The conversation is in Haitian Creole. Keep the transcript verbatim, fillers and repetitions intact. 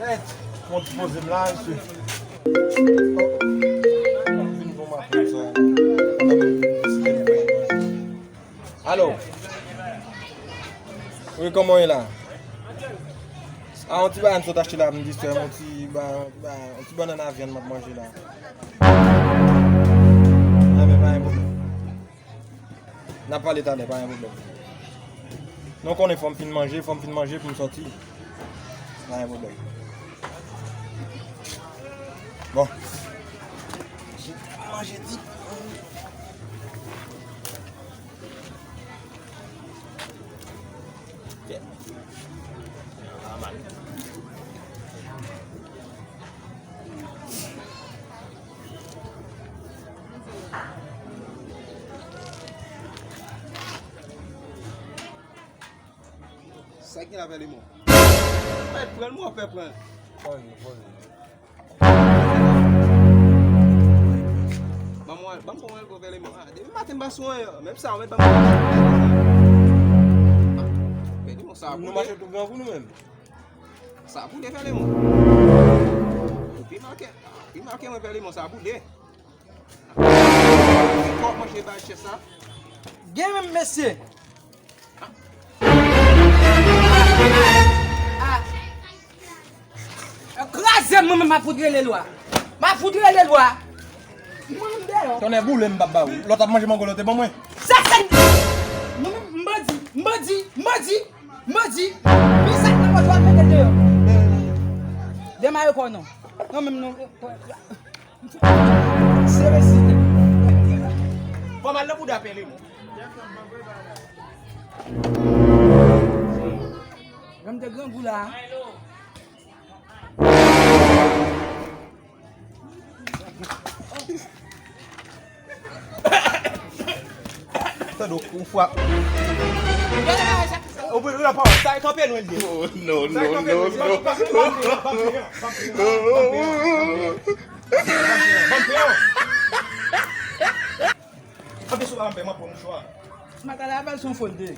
Mwen ti poze m la, mesye. Vin bon maten sa. Alo. Wi, kòman w ye la? A, yon ti bagay m sot achte la pou m distrè m, yon ti ba, ba, yon ti bannann a vyann m ap manje la. Enben, pa gen pwoblèm. N ap pale talè, pa gen pwoblèm. Non, konnen fò m fin manje, fò m fin manje pou m sòti. Pa gen pwoblèm. Bon. Manje di. Sa ki la fè limon? Fè pran l, mwen fè pran l. Ban mwen, ban mwen gwo vè limon. Ah, depi maten m pa sou anyen. Menm sa, ou mèt ban mwen. Fè limon sa boule. Nou mache tou gran pou nou menm. Sa boule fè limon. Pi mal ke, pi mal ke mwen fè limon, sa boule. Kòman manje ba chè sa? Gen menm mesye. Ah. Kraze m, mwen menm m ap fout rele lwa. M ap fout rele lwa. Mwen menm deyò. Tonnè boule m p ap ba ou. Lè w t ap manje mango la w te ban mwen. Sa se mwen menm m bandi, m bandi, m bandi, m bandi. Pi sa k nan manje w al mete deyò. Dema yo kò non. Non menm non. Se resi. Fò m al nan bouda pele mwen. Granm te grangou la. Tande w fwa. Ou vle la pawòl, sa e kanpe nou l ye. Oh, no, no, no, no. Kanpe sou la, m ap pran mouchwa. Matala a bal son fo l te ye.